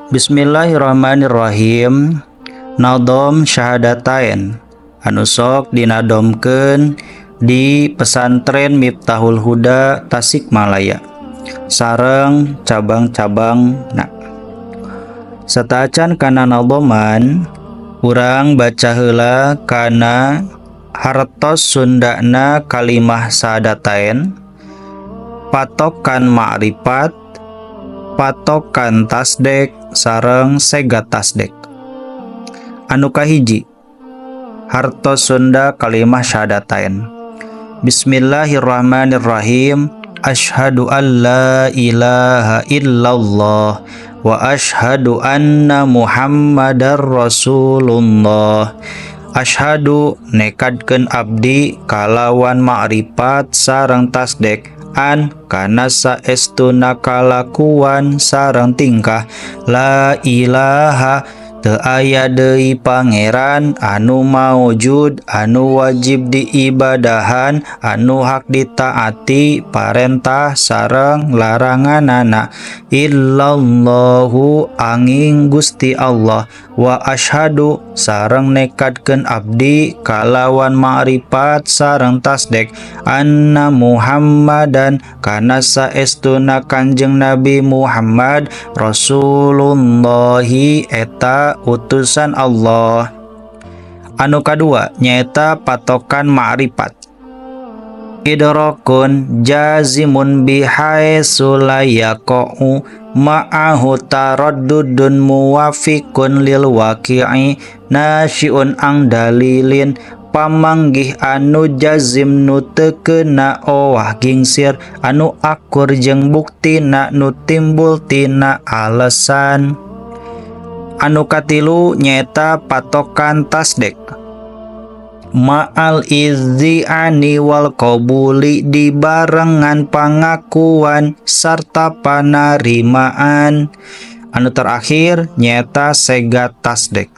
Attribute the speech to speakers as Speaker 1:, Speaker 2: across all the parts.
Speaker 1: Bismillahirrahmanirrahim. Nadom syahadatain anu sok dinadomkeun di Pesantren Miftahul Huda, Tasikmalaya, sareng cabang-cabangna. Sateuacan kana nadoman, urang baca heula kana hartos Sundana kalimah syahadatain, patokan ma'rifat, patokan tasdek, sareng segat tasdek. Anu kahiji, hartos Sunda kalimah syahadatain. Bismillahirrahmanirrahim. Asyhadu an la ilaha illallah wa asyhadu anna Muhammadar Rasulullah. Asyhadu, nekadkeun abdi kalawan ma'rifat sareng tasdek, an, kana saestuna kalakuan sareng tingkah, la ilaha, teu aya deui pangeran anu maujud anu wajib diibadahan, anu hak ditaati parentah sareng laranganana, illallahu, anging Gusti Allah. Wa asyhadu, sareng nekadkeun abdi kalawan ma'rifat sareng tasdek, anna Muhammadan, kana saestuna Kanjeng Nabi Muhammad, Rasulullahi, eta utusan Allah. Anu kadua nyaeta patokan ma'rifat. Idrakun jazimun bihaitsu la yaqa'u ma'ahu taraddudun muwafiqun lil waqi'i nasyi'un ang dalilin, pamanggih anu jazim nu teu keuna owah gingsir, anu akur jeung buktina nu timbul tina alasan. Anu katilu nyaeta patokan tasdek. Ma'al iz'ani wal qabuli, dibarengan pangakuan sarta panarimaan. Anu terakhir nyaeta segat tasdek.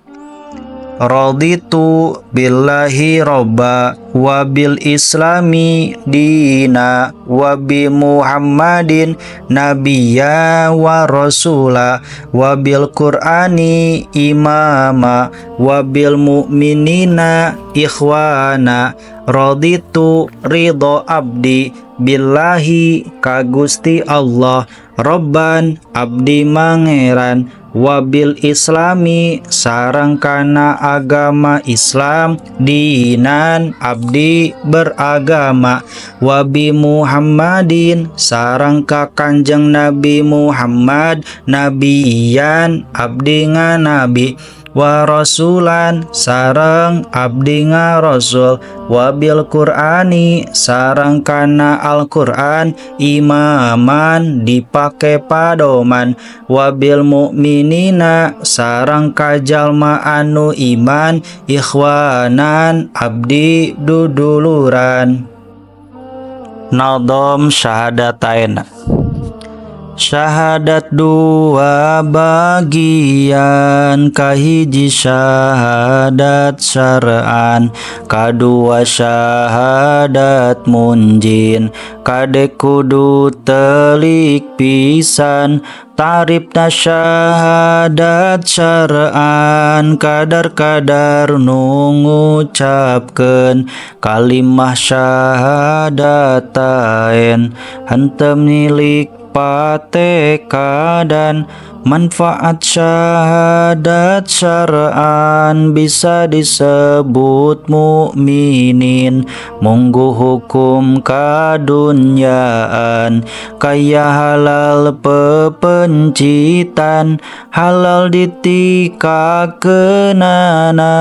Speaker 1: Raditu billahi robba wa bil islami dina wa bi Muhammadin nabiyya wa rasula wa bil qur'ani imama wa bil mu'minina ikhwana. Raditu, ridho abdi, billahi, ka Gusti Allah, robban, abdi mangeran, wabil islami, sareng kana agama Islam, dinan, abdi beragama, wabi Muhammadin, sareng ka Kanjeng Nabi Muhammad, nabiyan, abdi nganabi, wa rasulan, sareng abdi rasul, wabil Qur'ani, sareng kana Al-Qur'an, imaman, dipake padoman, wabil mukminina, sareng kajalma anu iman, ikhwanan, abdi duduluran. Nadom syahadatain. Syahadat dua bagian, kahiji syahadat syar'an, kadua syahadat munjin. Kade kudu telik pisan tarifna syahadat syar'an, kadar-kadar nu ngucapkeun kalimah syahadatain henteu milik patekadan. Manfaat syahadat syar'an bisa disebut mukminin, munggu hukum kadunyaan kaya halal pepencitan, halal ditikakeunana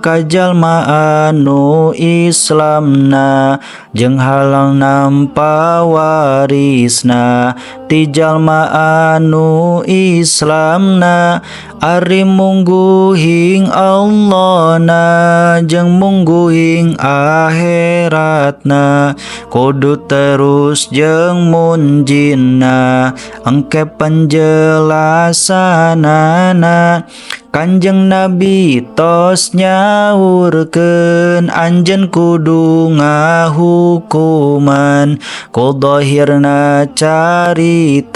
Speaker 1: ka jalma anu Islamna, jeung halal nampa warisna ti jalma anu Islamna. Ari mungguhing Allahna jeung mungguhing akhiratna kudu terus jeung munjinna, engke penjelasanana. Kanjeng Nabi tos nyaurkeun anjeun kudu ngahukuman ku dohirna caritaan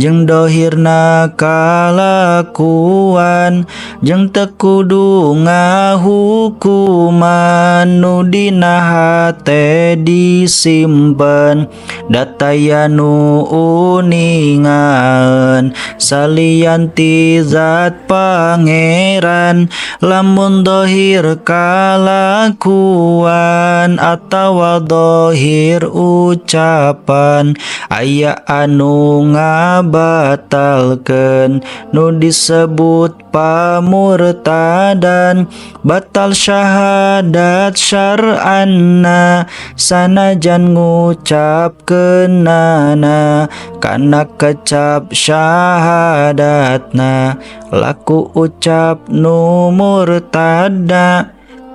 Speaker 1: jeung dohirna kalakuan jeung teu kudu ngahukuman nu dina hate disimpen da taya nu uningaeun salian ti zat Pangeran. Lamun dohir kalakuan atawa dohir ucapan aya anu ngabatalkeun nu disebut pamurtadan batal syahadat syar'anna sanajan ngucapkeunana kana kecap syahadatna laku ucap nu murtada.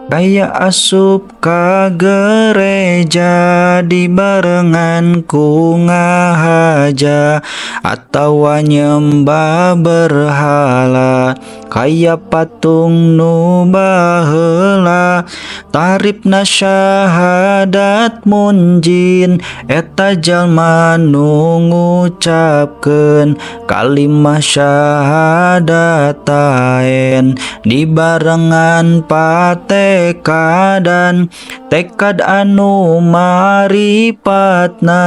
Speaker 1: Kaya asup ka gereja dibarengan ku ngahaja atawa nyembah berhala kaya patung nu baheula tarifna syahadat munjin eta jalma nu ngucapkeun kalimah syahadatain dibarengan pate tekadan tekad anu maripatna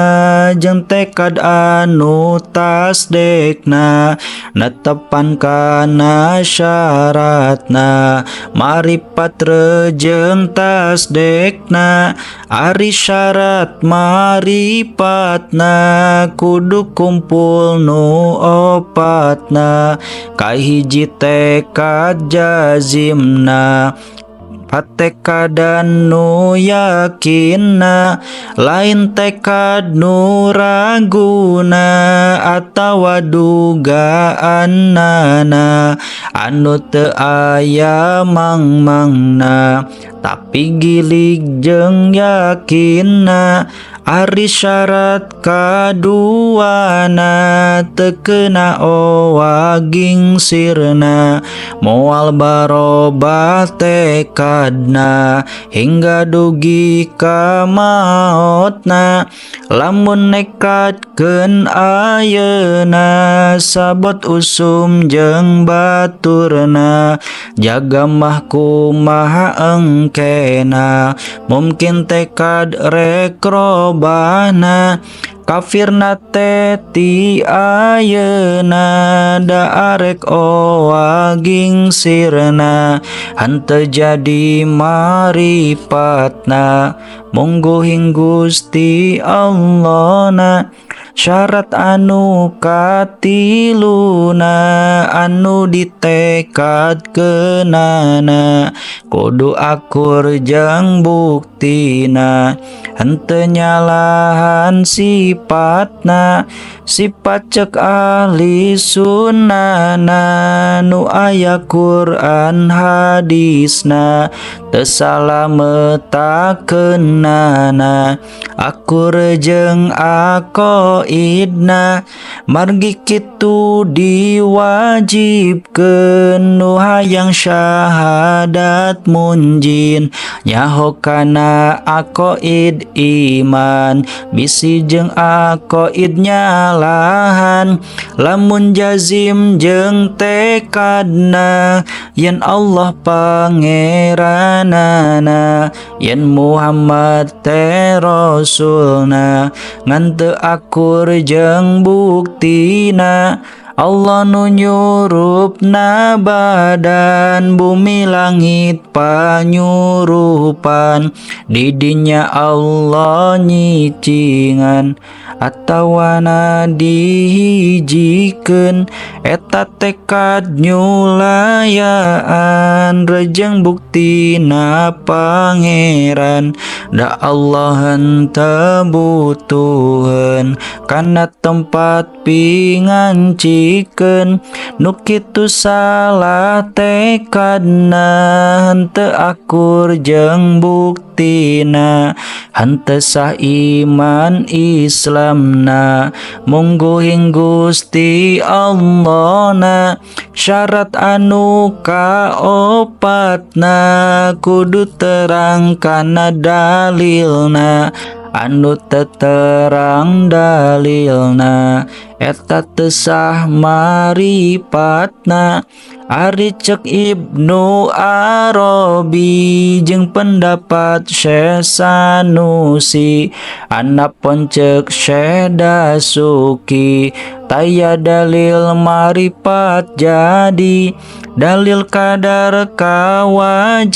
Speaker 1: jeung tekad anu tasdekna netepan kana syaratna maripat rejeng tasdekna. Ari syarat maripatna kudu kumpul nu opatna kahiji tekad jazimna patekadan nu yakinna lain tekad nu raguna atawa dugaanana anu teu aya mangmangna tapi gilig jeung yakinna. Ari syarat kaduana teu keuna owaging sirna moal barobah tekadna hingga dugi ka maotna. Lamun nekadkeun ayeuna sabot usum jeung baturna jaga mah kumaha engkena mungkin tekad rek robahna kafirna teh ti ayeuna da arek owaging sirna henteu jadi maripatna mungguhing Gusti Allahna. Syarat anu katiluna anu ditekadkeunana kudu akur jeung buktina henteu nyalahan sipatna sifat cek ahli sunnana nu aya Quran hadisna teu salah metakeunana akur jeung aqaidna margi kitu diwajibkeun nu hayang syahadat munjin nyaho kana aqaid iman bisi jeung aqaid nyalahan. Lamun jazim jeung tekadna yen Allah pangeranana yen Muhammad teh rasulna ngan teu akur jeung buktina. Allah nu nyurupna badan bumi langit panyurupan didinya Allah nyicingan atawana dihijikeun eta tekad nyulayaan rejeng buktina pangeran da Allah henteu butuheun kana tempat pinganci pikeun nu kitu salah tekadna henteu akur jeung buktina henteu sah iman Islamna mungguhing Gusti Allahna. Syarat anu kaopatna kudu terang kana dalilna anu teu terang dalilna eta teu sah maripatna. Ari cek Ibnu Arabi jeung pendapat Syekh Sanusi anapun cek Syekh Dasuki taya dalil maripat jadi dalil kadar kawajiban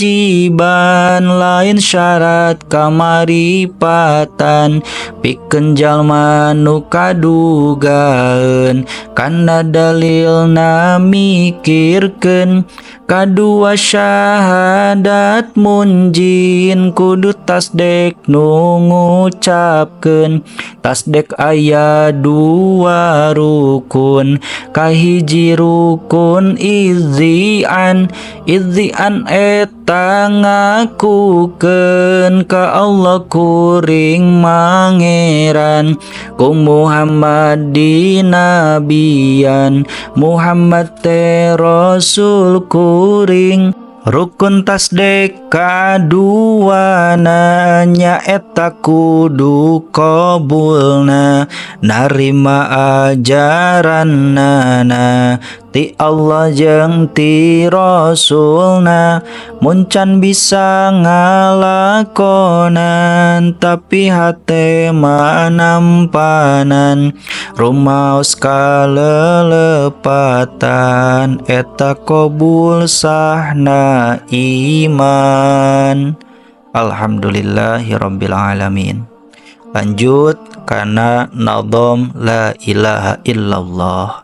Speaker 1: lain syarat kamaripatan pikeun jalma nu kadugaeun kana dalilna mikirkeun. Kadua syahadat munjin kudu tasdek nu ngucapkeun tasdek aya dua rukun kahiji rukun izzian izzian eta ngakukeun ka Allah kuring mangeran ku Muhammad dinabian Muhammad teh rasul kuring. Rukun tasdek kaduana nyaeta kudu qabulna narima ajarannana ti Allah jeung ti Rasulna mun can bisa ngalakonan tapi hate mah nampanan rumaos kalelepatan eta qabul sahna iman. Alhamdulillahirabbil alamin. Lanjut kana nadham la ilaha illallah.